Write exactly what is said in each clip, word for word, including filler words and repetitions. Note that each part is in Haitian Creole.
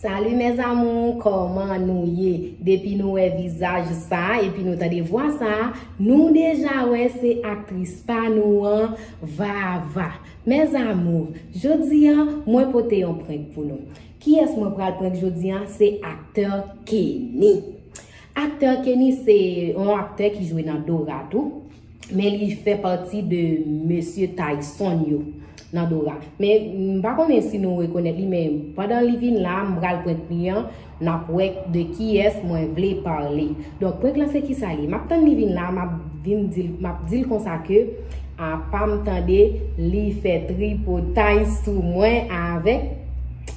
Salut mes amours, kòman nou ye? Depi nou wè vizaj sa epi nou tande vwa sa, nou deja wè se aktris pa nou an, Vava. Mes amours, jodi a mwen pote yon prank pou nou. Kiyès mwen pral prank jodi a? Se aktè Kenny. Aktè Kenny se yon aktè ki jwe nan Dora tou. Men li fè pati de mesye Tyson yo nan Dora. Men m pa konnen si nou rekonèt li, men pandan li vin la, m pral prank li an, n ap wè de kiyès mwen vle pale. Donk, prank lan se kisa li ye? M ap tann li vin la, m ap vin di l, m ap di l konsa ke, apa m tande li fè tripotay sou mwen avèk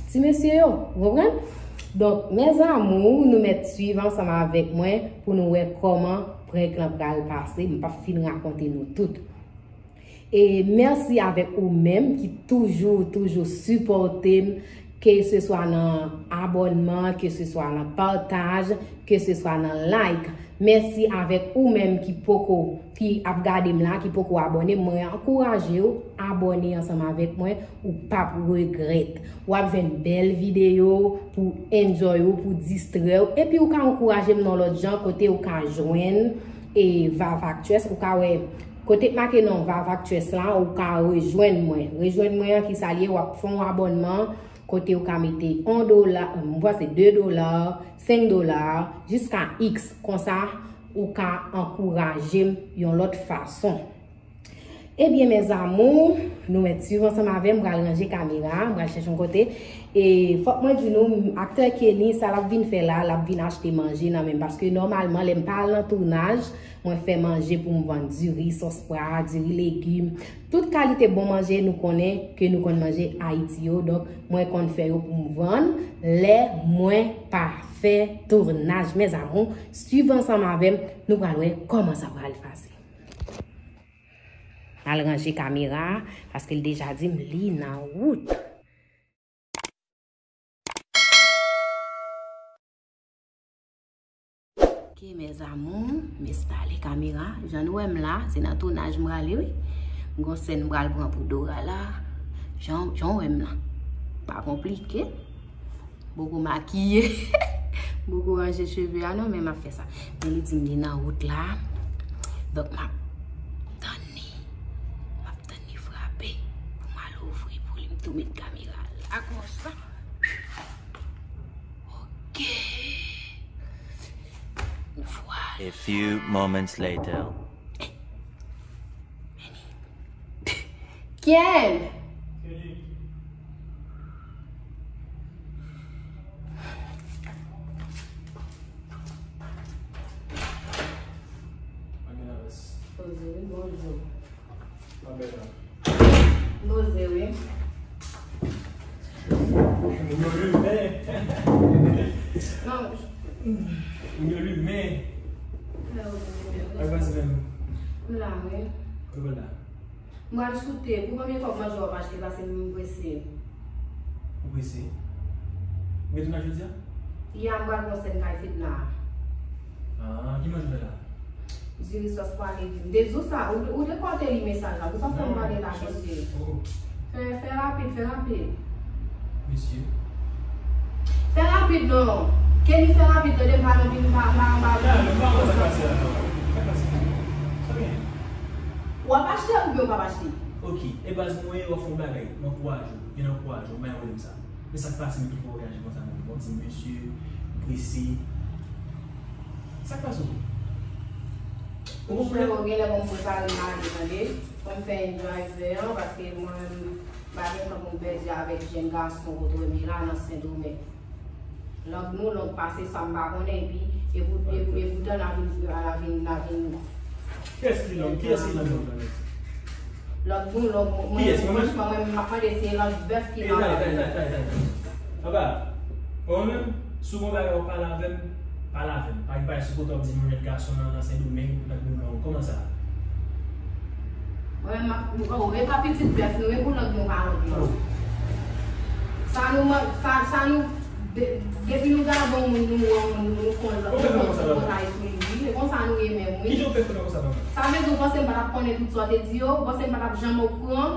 ti mesye yo. Ou konprann? Donk, mes amours, nou mèt swiv ansanm avèk mwen pou nou wè kòman prank lan pral pase. M p ap fin rakonte nou tout. E mèsi avèk ou menm ki toujou, toujou sipòte m, ke se swa nan abònman, ke se swa nan pataj, ke se swa nan like. Mèsi avèk ou menm ki poko, ki ap gade m la, ki poko abòne. Mwen ankouraje w abòne ansanm avèk mwen, ou p ap regrèt. W ap jwenn bèl videyo pou enjoy ou, pou distrè w. Epi ou ka ankouraje m nan lòt jan, kote ou ka jwenn, e, Vava Actress, ou ka wè kote k make non Vava Actress la, ou ka rejwenn mwen. Rejwenn mwen an, kisa l ye? W ap fè yon abònman, kote ou ka mete yon dola, m panse de dola, senk dola, jiska X. Konsa, ou ka ankouraje m yon lòt fason. Ebyen, mes amours, nou mèt swiv ansanm avè m, m pral ranje kamera, m pral chèche yon kote. E fòk mwen di nou, aktè Kenny, sa l ap vin fè la, l ap vin achte manje nan men m, paske nòmalman, lè m pa al nan tounaj, mwen fè manje pou m vann, diri, sòs pwa, diri legim, tout kalite bon manje nou konnen ke nou konn manje Ayiti yo, donk mwen konn fè yo pou m vann lè mwen pa fè tounaj. Mes amours, swiv ansanm avè m, nou pral wè kòman sa pral pase. M al ranje kamera a, paske l deja di m li nan wout. Ok, mes amours, m enstale kamera. Jan nou wè m la, se nan tounaj m prale, wi. M gon sèn m pral pran pou Dora la. Jan, jan w wè m la. Pa konplike. Poko makiye. Poko ranje cheve a non, men m ap fè sa. Men li di m li nan wout la. Donk, m ap tann li. M ap tann li frape. Pou m al ouvri pou li, m tou met kamera la konsa. Ok. Vwala. A few moments later. Ken! Bonjou. Poze, wi. Moun yo limen. Non. Moun yo limen. Ak pase menm. M la, wi. Kote w la? M pral choute. Pou konbyen kòb manje w ap achte? Pase m prese. Ou prese? Ou gen tounaj jodi a? Ya, m pral pran sèn kay Fedna. Ah, ki manje w fè la? Diri sòs pwa legim. De jou sa, ou, ou te konte li mesaj la. Ou pa fè m pale la chante. Fè, fè rapid, fè rapid. Mesye. Fè rapid non. Kenny, fè rapid, tande m pa nan vin pa, pa anba. Nan, men m pa konn sa k pase la non. Sa k pase? Sa gen? W ap achte oubyen w p ap achte? Ok, e baz mwen, w ap fè yon bagay. M ankouraje w. Vin ankouraje w. Mwen wè m sa. Men sa k pase, m tou fè w reyaji konsa, mwen bon ti mesye, m prese. Sa k pase w? Ou konprann? Monchè, ou genlè bon m prepare m ale, tande. Fò m fè yon drive an, paske mwen, m pa gen tan pou m pèdi avèk jèn gason Wodremi la nan Sendomeng. Lang nou long pase sa m pa konnen, epi, e pou, e pou, e poutan n a vin, n a vin, n a vin. Kiyès ki lang? Kiyès ki lang long nan nèt? Lang nou long, mwen, mwen, franchman, mwen, m ap mande se lang bèf ki nan lang. Papa, ou menm, si w gon bagay w ap pale avè m, pale avè m. Pa gen bagay sou kote w ap di m yon jèn gason nan, nan Sendomeng, lang nou long. Kòman sa? Mwen, m ap, oh, e pa pitit bèf nou, e pou lang nou pa long non. Sa nou, sa, sa nou, de-, depi nou gade yon moun, nou wè yon moun, nou, nou fè yon lòt, nou fè yon ti pòtay sou li, wi. E konsa nou ye menm, wi. Kijan w fè konnen konsa, manman? Sa vle di, ou panse m pa t ap konnen tout sa w te di yo? Ou panse m pa t ap janm okouran?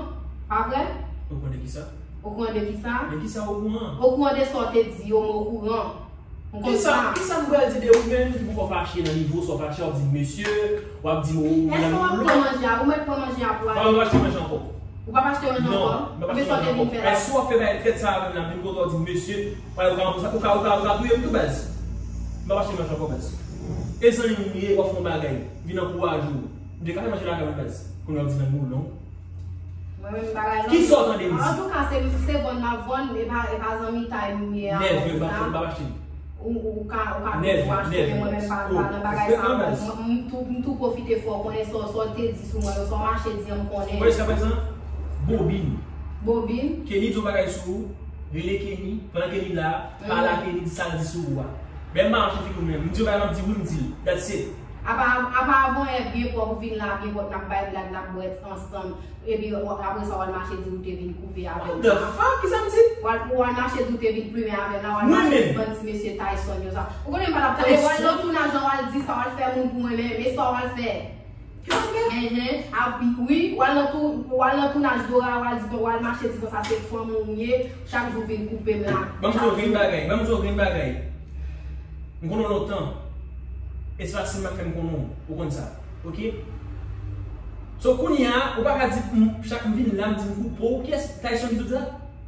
Pa vre? Okouran de kisa? Okouran de kisa? Men kisa okouran? Okouran de sa w te di yo, m okouran. M konn sa. Kisa m pral di de ou menm ki poko fache nan nivo sa w fache, w ap di m mesye, w ap di m ou ou Èske w ap pran manje a? Ou mèt pran manje a pou ale? Pa m achte manje ankò. Ou p ap achte manje ankò? Non, m p ap achte manje ankò. Èske w ap fè bagay trèt sa avè m la, vin kote w di m mesye, w ka ou ka touye m tou baz? M p ap achte manje ankò baz. E zanmi m ye, w ap fè yon bagay, vin ankouraje w. M te ka fè manje lakay mwen baz. Kounye a w ap di zanmi w non. Kisa w tande m di? Antouka, se, se vann m ap vann, e pa, e pa zanmitay m ye a. Nève, m pa, m pa achte. Ou, ou, ou ka, ou ka toujou achte, men mwen menm pa, pa nan bagay sa. Mwen, m tou, m tou pwofite fè w konnen sa, sa w te di sou mwen yo, sa w mache di an, m konnen. Mwen, jiskaprezan, bobin. Bobin? Kenny di yon bagay sou ou, rele Kenny, pandan Kenny la, pale a Kenny, di sa l di sou ou a. Men m pa mache figi w menm. M di yon bagay, m ap di wi, m di l. That's it. Apa, apa avan yè byen pwòp, ou vin la byen pwòp, n ap bay blag, n ap bwè ansanm. Epi apre sa w al mache di ou te vin koupe avè m. What the fuck? Kisa m di? W al, w al mache di ou te vin plimen avè m la, w al mache di bann ti mesye Tyson yo sa. Ou konnen m pa t ap tande, w al nan tounaj lan, w al di sa, w al fè moun pou mwen menm, e sa w al fè. Kisa m fè? Enhen, ap, wi, w al nan tou, w al nan tounaj Dora, w al di, w al mache di konsa se fanm ou m ye, chak jou vin koupe m la. Ban m di w grenn bagay, ban m di w grenn bagay. M konnen w lontan. E se pa si m ap fè m konnen w, ou konn sa. Ok? So kounye a, ou pa ka di m, chak m vin la, m di m koupe w. Kiyès? Tyson ki di w sa?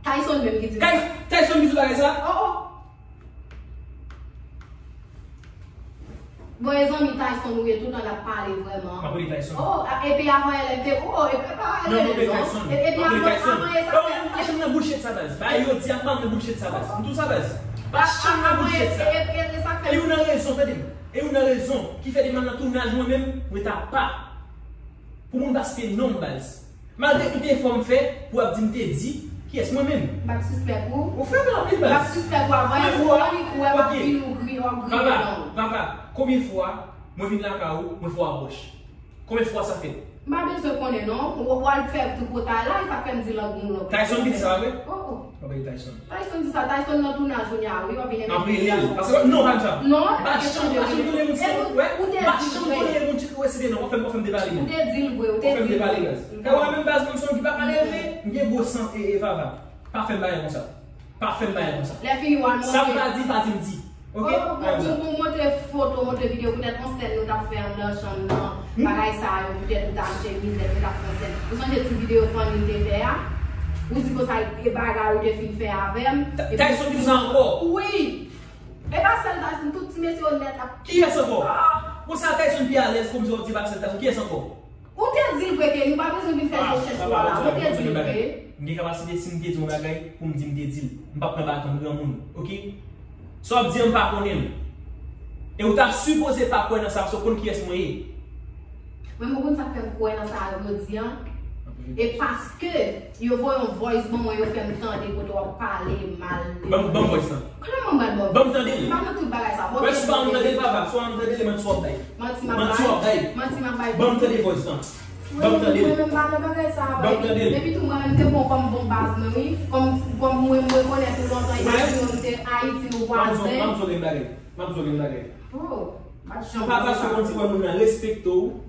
Tyson menm ki di m. Kay, Tyson ki di w bagay sa? Oh, oh. Bon, e zanmi Tyson ou ye, toutan l ap pale vrèman. M ap rele Tyson. Oh, epi avan yè lè m te, oh, epi pa rele non. Non, m ap rele Tyson. Epi avan yè sa. Ba ou menm pa janm nan bullshit sa baz. Ba yo di a m pa nan bullshit sa baz. M tou sa baz. Pa janm nan bullshit sa. E ou nan rezon, tande m. E ou nan rezon ki fè depi m al nan tounaj mwen menm, mwen ta pa. Pou moun pa site non m baz. Malgre tout efò m fè pou w ap di m te di, kiyès mwen menm? M p ap sispèk ou. Ou fè mal anpil baz. M p ap sispèk ou avan yè fwa li pou w ap vin ouvri, w ap griye non. Vava, Vava, konbyen fwa mwen vin lakay ou, mwen fè w apwòch? Konbyen fwa sa fèt? M pa bezwen konnen non. Ou al fè tripotay la, e sa k fè m di lang moun lòk. Tyson ki di sa, pa vre? Oh, oh. Mwen pa di Tyson. Tyson di sa, Tyson nan tounaj kounye a, wi, w ap vin envite Tyson. Paske, non, pa di sa. Non, pa janm, pa janm tande moun si ou wè, pa janm tande moun si ou wè, se te non, w ap fè m, w ap fè m depale menm. Ou te di l vre, ou te di l vre. W ap fè m depale baz. Kè w a menm baz moun se yon ki pa ka leve, m gen gwo san e, e Vava. Pa fè m bagay konsa. Pa fè m bagay konsa. Lè fini w al montre. Sa m pa di, pa di m di. Ok? Ou, ou, ou, ou montre foto, montre videyo, poutèt yon sèn nou t ap fè anndan chanm nan, bagay sa yo, poutèt ou t ap chemiz, lè nou t ap fè yon sèn. Ou sonje ti videyo funny m te fè a? Ou di konsa, e bagay ou te fin fè avè m. Tyson di sa ankò? Wi! E pa sèl Tyson, tout ti mesye yo nèt ap. Kiyès ankò? Konsa Tyson pi alèz, kòmsi w di pa sèl Tyson. Kiyès ankò? Ou te di l vre, Kenny, ou pa bezwen vin fè rechèch ou a la. Ou te di l vre. M gen kapasite, si m te di yon bagay, pou m di m te di l. M p ap pran baton granmoun, ok? Sa w ap di an, m pa konnen l. E ou ta sipoze pa kwè nan sa, paske w konn kiyès mwen ye. Mwen, mwen konn sa k fè m kwè nan sa yo di an. E paske yo voye yon voice ban mwen, yo fè m tande kote w ap pale mal de mwen. Ban m voice lan. Kòman m pral ba w? Ban m tande l. M pa nan tout bagay sa. Bon, si w pa ann tande l, papa, si w ann tande l, e manti w ap bay. Manti m ap bay. Manti w ap bay. Manti m ap bay. Ban m tande voice lan. Ban m tande l. Mwen menm pa nan bagay sa a. Ban m tande l. Epi tou mwen menm te pran w kòm bon baz mwen wi. Kòm, kòm mwen, mwen rekonèt ou lontan, imajine w te Ayiti, nou vwazen. M ap di w, m ap di w yon bagay. M ap di w yon bagay. Oh, m pa t janm panse sa. Papa, si w konn ti wè moun nan respekte w,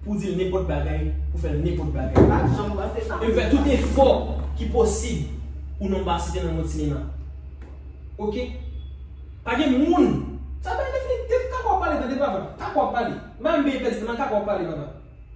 pou w di l nenpòt bagay, pou w fè l nenpòt bagay. M pa t janm panse sa. E m fè tout efò ki posib pou non m pa site nan mond sinema. Ok? Pa gen moun. Sa bay defini, te kaka w ap pale, tande papa. Kaka w ap pale. M pa menm peye pèdi nan kaka w ap pale, papa.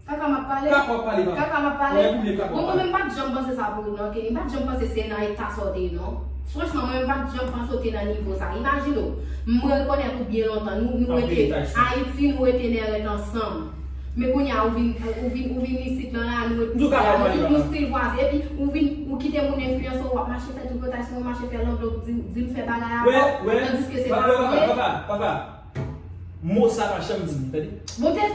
Kaka m ap pale? Kaka w ap pale, papa. Kaka m ap pale? Wè, pou m lè kaka w ap pale. Bon, mwen menm m pa t janm panse sa pou ou non, Kenny. M pa t janm panse se nan eta sa w te ye non. Franchman, mwen menm m pa t janm panse w te nan nivo sa. Imajine w, mwen rekonèt ou byen lontan. Nou, nou rete Ayiti, nou rete nèrèt ansanm. Men kounye a, ou vin, ou vin, ou vin isit lan la, nou ret kounye a, nou tout nou still vwazen. Epi, ou vin, ou kite moun enfliyanse w, w ap mache fè tripotay sou mwen, mache fè langlong, di, di m fè bagay avè w, tandiske se pa vre. Papa, papa, papa, mo sa pa janm di m, tande?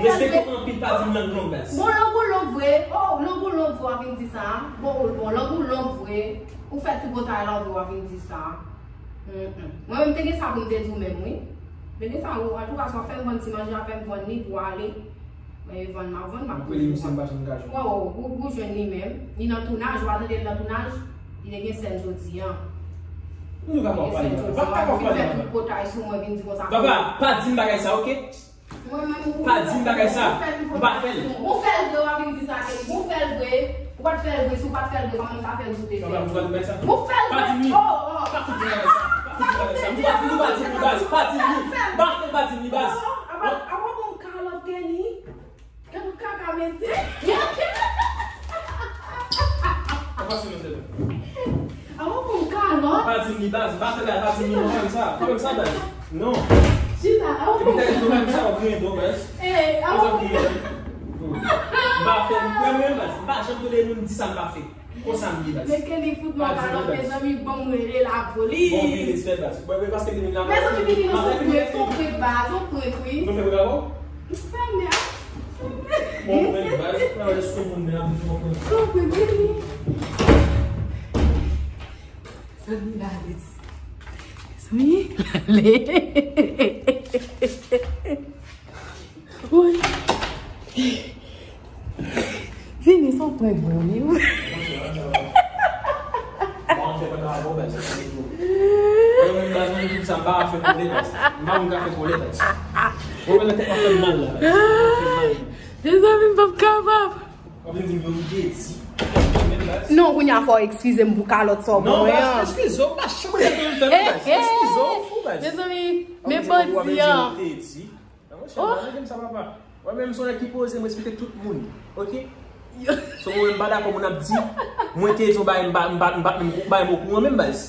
Respekte m anpil, pa di m lang long baz. Bon, lang ou long vre. Oh, lang ou long vre, w ap vin di sa. Bon, bon, lang ou long vre. Ou fè tripotay la, w ap vin di sa. Mwen menm, te gen sa pou m te di w menm, wi. Te gen sa, ou, antouka, sa w fè m vann ti manje a, fè m vann li pou ale. Mwen vann m ap vann, m ap toujou vann. Mwen, ou, ou, ou jwenn li menm. Li nan tounaj, ou pa tande l nan tounaj? Li te gen sèn jodi a. Li te gen sèn jodi a. Ou vin fè tripotay sou mwen, vin di konsa. Papa, pa di m bagay sa, ok? Mwen menm, ou pa di m bagay sa. M pa fè l. Ou fè l vre, w ap vin di sa, Kenny. Ou fè l vre. Ou pa t fè l vre, si w pa t fè l vre, kòman m ka fè l goute? Ou fè l vre. Ou fè l vre. Oh, oh. Pa fout di bagay sa. Pa fout di bagay sa. Ou pa di li baz. Pa di li. Pa fè pa di li baz. Oh, apa, apa bon kalòt Kenny? Gad yon kaka mesye. Apa se mesye? Apa bon kalòt? Pa di li baz. Pa fè la, pa di li non, pa fè sa. Pa fè sa baz. Non. Chita, apa bon. Epi tèt nou menm sa, ou griyen do baz. Eh, apa bon. M pa fè, mwen menm baz. M pa janm tande moun di sa m pa fè. Konsa m ye baz. Men Kenny fout mwen kalòt, mezanmi, ban m rele lapolis. Bon, vin respè baz. Bon, men paske vin lapolis. Mezanmi, vini nan son prank, son prank baz, son prank wi. Mwen fè prank avè w? M fèmen a. Bon, prank baz. Mwen wè sou moun men ap di son prank. Son prank, vini. Zanmi la, Alex. Zanmi, ale. Woy. Vini, se yon prank vre, wi. Bon, fè prank avè w, baz. Mwen menm, baz, mwen menm, sa m pa fè kole, baz. M pa moun ka fè kole, baz. Mwen menm, tèt mwen fè m mal la, baz. Tèt mwen fè m mal. Mezanmi, m p ap kapab. W ap vin di m yo m te di. Non, kounye a fò w eskize m pou kalòt sa w ban mwen an. Non, baz, eskize w, baz, chanm fè m fè, baz. Eskize w, fou, baz. Mezanmi, men bandi an. Nan monchè, pa nan game sa, papa. Wè, menm se yon nèg ki poze, m respekte tout moun. Oke? So, mwen menm, m pa dakò moun ap di, mwen te di yon bagay, m pa, m pa, m pa, m pa menm okouran menm, baz.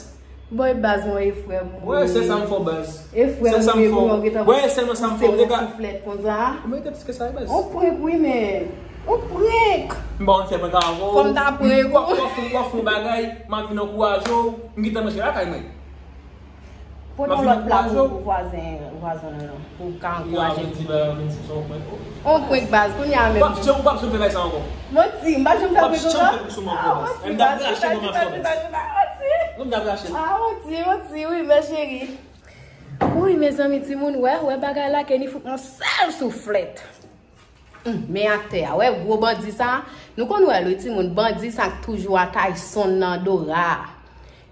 Boy, baz, mwen e frè m. Wè, se sa m fè w, baz. E frè m, ou ye pou mwen, ou gentan. Wè, sèlman sa m fè w, se yon souflèt konsa. Ou merite plis ke sa, baz. On prank, wi, men. On prank. M pa konn fè prank avè w. Fò m ta prank ou. W ap, w ap fè yon bagay, m ap vin ankouraje w, m gentan manje lakay mwen. Pote yon lòt pla pou, pou vwazen, vwazen nan non, pou ka ankouraje. On prank baz, kounye a menm. Ou p ap janm, ou p ap janm fè bagay sa ankò. Manti, m p ap janm fè prank ankò. M t ap rache manman flò baz. Non, m t ap rache l. Ah, manti, manti, wi, men cheri. Wi, mezanmi, timoun, wè, wè bagay la, Kenny fout yon sèl souflèt. Hum, men aktè a, wè gwo bandi sa, nou konn wè l wi timoun, bandi sa k toujou a Tyson nan Dora a.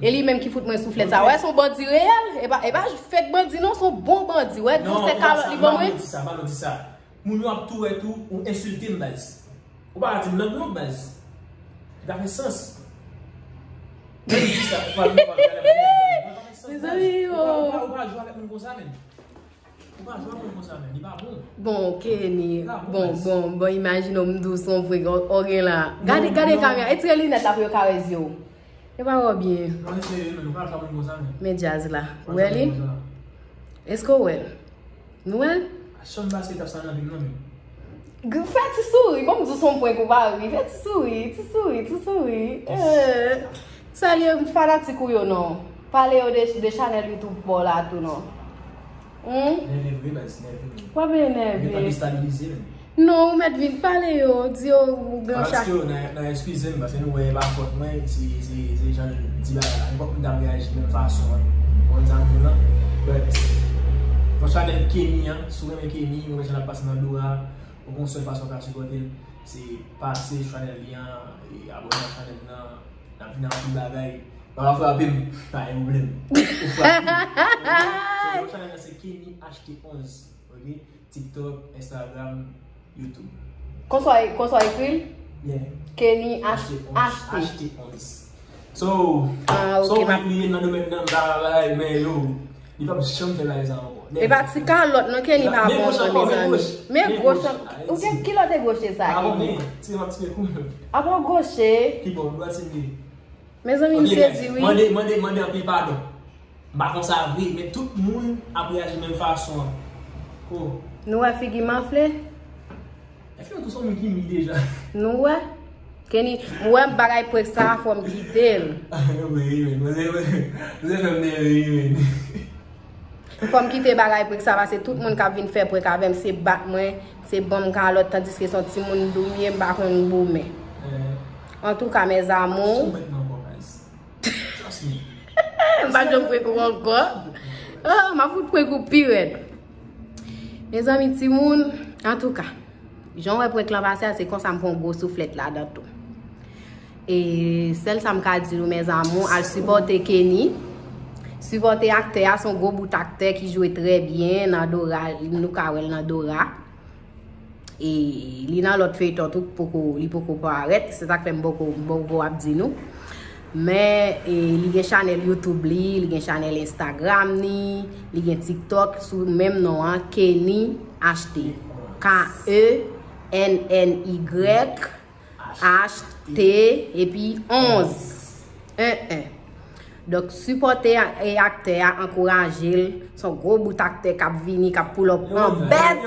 E li menm ki fout mwen souflèt sa. Wè, se yon bandi reyèl, e pa, e pa fake bandi non, se yon bon bandi. Wè gwosè kalòt li ban mwen. Non, non, pa di sa, pa di sa. Moun yo ap tou wè tou, ou ensilte m baz. Ou pa di m lang non baz. Li pa fè sans. Menm di sa, ou pa di m pa fè sans. Mezanmi, ou pa, ou pa, ou pa jwe avèk moun konsa menm. Ou pa jwe avè l konsa menm, li pa bon. Bon, Kenny, bon, bon, bon, imajine w m di w se yon prank, o, o gen la. Gade, gade kamera, retire linèt la pou yo ka wè zye w. Yo pa wè w byen. Non, li serye, men nou pa jwe avè l konsa menm. Men djaz la. Ou wè li? Èske w wè l? Nou wè l? A chanm pase etap sa nan vi m nan menm. Fè ti souri, bon m di w se yon prank ou pa ri. Fè ti souri, ti souri, ti souri. Eh. Salye fanatik ou yo non. Pale yo de, de chanèl YouTube pa w la tou non. Hmm? Nève vre baz, nève vre. W ap enève. Yo pa destabilize menm. Non, ou mèt vin pale yo, di yo ou gen chak. Fanatik yo, nan, nan eskize m, paske nou wè e pa fòt mwen, se, se, se jan l di bagay la. Nenpòt moun t ap reyaji menm fason an. Ou konn sa m di w lan? But, fò chanèl Kenny an, si w renmen Kenny, ou renmen jan l ap pase nan Dora, ou gon sèl fason w ka sipòte l, se pase chanèl li an, e abòne ak chanèl nan, n ap vin ak anpil bagay. Pa frape m, pa gen pwoblèm. Ou frape m. So, chanèl nan se Kenny H T onz, ok? TikTok, Instagram, YouTube. Konsa, konsa w ekri l? Yeah. Kenny H T. H T onz. So, ah, ok, so, m ap li nan domèn nan, m ta bay, men yo, li p ap janm fè bagay sa ankò. E pa ti kalòt non, Kenny pa bon non, mezanmi. Men gwoch, ou gen ki lòt e gwoch sa, Kenny? Tire m ap tire kou. Apa gwoche? Ki bò, dwat se li. Mezanmi, m sezi wi. Mande, mande, mande anpil padon. M pa konsa vre, men tout moun ap reyaji menm fason an. Oh. Nou wè figi m anfle? Èske nou tou se moun ki mi deja? Nou wè? Kenny, m wè m bagay prank sa a, fò m kite l. Wi, wi, nou se, nou se fè m nève, wi. Fò m kite bagay prank sa, paske tout moun k ap vin fè prank avè m, se bat mwen, se ban m kalòt, tandiske se yon timoun doumye, m pa konn goumen. Eh. Antouka, mes amours. Sou mèt nan kò, guys. Trust me. M pa janm prank ou ankò. Ah, m ap fout prank ou pi rèd. Mezanmi, timoun, antouka, jan w wè prank lan pase a, se konsa m pran yon gwo souflèt ladan tou. E sèl sa m ka di nou, mes amours, al sipòte Kenny. Sipòte aktè a, se yon gwo bout aktè ki jwe trè byen nan Dora, nou ka wè l nan Dora. E li nan lòt feyton tou, poko, li poko parèt. Se sa k fè m poko, m poko ap di nou. Men e, li gen chanèl YouTube li, li gen chanèl Instagram li, li gen TikTok sou menm non an, Kenny H T. K E N N Y H T epi onz. En, en. Donk, sipòte a- e aktè a, ankouraje l. Se yon gwo bout aktè k ap vini, k ap pull up an bèt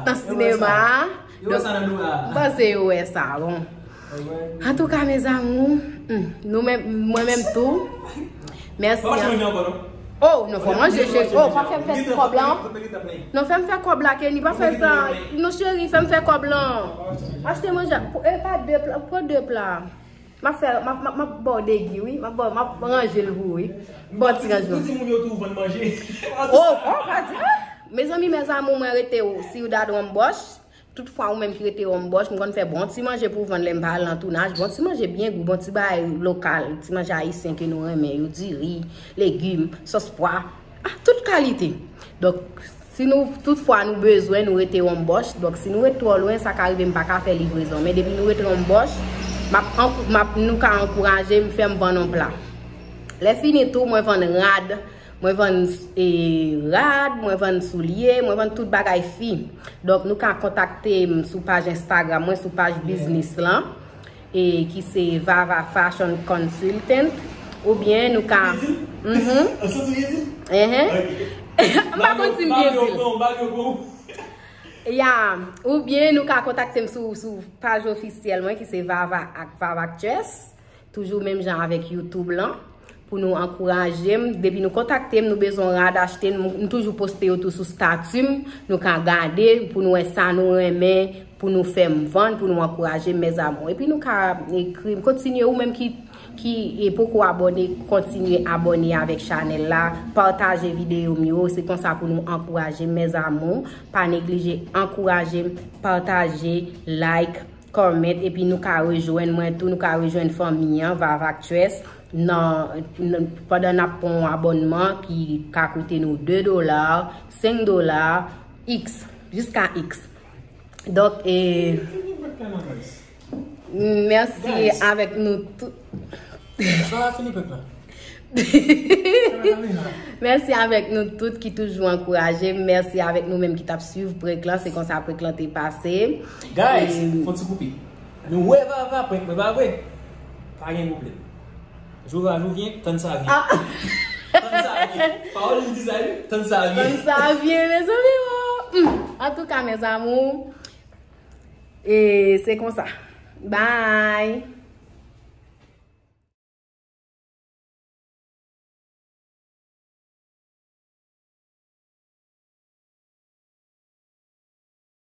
nan sinema a. Donk, m panse yo wè sa, bon. Antouka, mes amours, hmm, nou menm, mwen menm tou. Mèsi. Oh, non, fò manje, cheri. Oh, pa fè m fè ti kòb la. Non, fè m fè kòb la, Kenny, pa fè sa. Non, cheri, fè m fè kòb la. Achte manje, e pa de pla, pran de pla. M ap fè, m ap, m ap, m ap ba w degi, wi. M ap ba w, m ap ranje l pou ou, wi. Ba w ti ranjman. Pou timoun yo tou vann manje. Oh, oh, pa di, ah! Mezanmi, mes amours, mwen rete w. Ciudad Wambòch. Tout fwa ou menm ki rete Wambòch, m konn fè bon ti manje pou w vann lè m pa al nan tounaj. Bon ti manje byen gou, bon ti bagay lokal, ti manje ayisyen ke nou renmen yo, diri, legim, sòs pwa, ah, tout kalite. Donk, si nou, tout fwa nou bezwen, nou rete Wambòch. Donk, si nou ret twò lwen, sa ka rive m pa ka fè livrezon. Men depi nou rete Wambòch, m ap, ankou- m ap, nou ka ankouraje m, fè m vann yon pla. Lè fini tou, mwen vann rad, mwen vann e, rad, mwen vann soulye, mwen vann tout bagay fi. Donk, nou ka kontakte m sou paj Instagram mwen, sou paj biznis lan, e, ki se Vava Fashion Consultant, oubyen nou ka. Mhm. Ehe. M pa konn si m byen di l. Ya, oubyen nou ka kontakte m sou, sou paj ofisyèl mwen, ki se Vava ak Vava Actress. Toujou menm jan avèk YouTube lan. Pou nou ankouraje m. Depi nou kontakte m, nou bezwen rad achte, m, m toujou poste yo tou sou stati m. Nou ka gade pou nou wè sa nou renmen, pou nou fè m vann, pou nou ankouraje m, mes amours. Epi nou ka ekri m, kontinye ou menm ki, ki e, poko abòne, kontinye abòne avèk chanèl la, pataje videyo m yo, se konsa pou nou ankouraje m, mes amours. Pa neglije ankouraje m, pataje, like, comment, epi nou ka rejwenn mwen tou, nou ka rejwenn fanmi an, Vava Actress, nan, nan, pandan n ap pran yon abònman ki ka koute nou de dola, senk dola, X, jiska X. Donk, e, mèsi avèk nou tout. Mèsi avèk nou tout ki toujou ankouraje m. Mèsi avèk nou menm ki t ap swiv prank lan. Se konsa prank lan te pase. Guys, e, fon ti koupi. Nou wè Vava prank mwen, pa vre? Pa gen pwoblèm. Jou va jou vyen, tann sa vyen. Ah. Tann sa vyen. Pawòl li di sa, wi. Tann sa vyen. Tann sa vyen, mezanmi, oh. Hmm. Antouka, mes amours, e, se konsa. Bye.